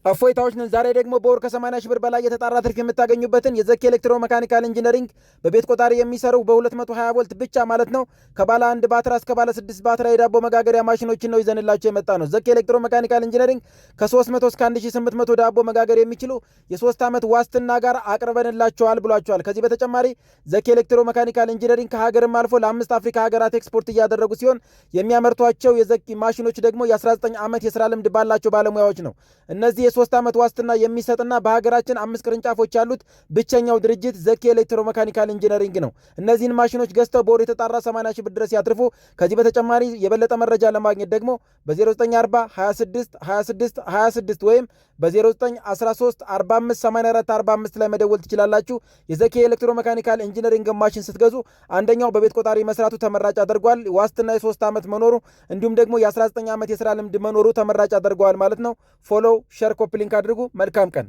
እፎይታዎች ነን። ዛሬ ደግሞ በወር ከ80 ሺህ ብር በላይ የተጣራ ትርፍ የምታገኙበትን የዘኪ ኤሌክትሮ መካኒካል ኢንጂነሪንግ በቤት ቆጣሪ የሚሰሩ በ220 ቮልት ብቻ ማለት ነው ከባለ አንድ ባትራ እስከ ባለ 6 ባትራ የዳቦ መጋገሪያ ማሽኖችን ነው ይዘንላችሁ የመጣነው። ዘኪ ኤሌክትሮ መካኒካል ኢንጂነሪንግ ከ300 እስከ 1800 ዳቦ መጋገር የሚችሉ የ3 ዓመት ዋስትና ጋር አቅርበንላችኋል ብሏቸዋል። ከዚህ በተጨማሪ ዘኪ ኤሌክትሮ መካኒካል ኢንጂነሪንግ ከሀገርም አልፎ ለ5 አፍሪካ ሀገራት ኤክስፖርት እያደረጉ ሲሆን የሚያመርቷቸው የዘኪ ማሽኖች ደግሞ የ19 ዓመት የስራ ልምድ ባላቸው ባለሙያዎች ነው። እነዚህ የ3 ዓመት ዋስትና የሚሰጥና በሀገራችን 5 ቅርንጫፎች ያሉት ብቸኛው ድርጅት ዘኪ ኤሌክትሮ መካኒካል ኢንጂነሪንግ ነው። እነዚህን ማሽኖች ገዝተው በወር የተጣራ 80 ሺህ ብር ድረስ ያትርፉ። ከዚህ በተጨማሪ የበለጠ መረጃ ለማግኘት ደግሞ በ0940 26 26 26 ወይም በ0913 45 84 45 ላይ መደወል ትችላላችሁ። የዘኪ ኤሌክትሮ መካኒካል ኢንጂነሪንግ ማሽን ስትገዙ አንደኛው በቤት ቆጣሪ መስራቱ ተመራጭ አድርጓል። ዋስትና የ3 ዓመት መኖሩ እንዲሁም ደግሞ የ19 ዓመት የስራ ልምድ መኖሩ ተመራጭ አድርገዋል ማለት ነው። Follow፣ share፣ copy link አድርጉ። መልካም ቀን።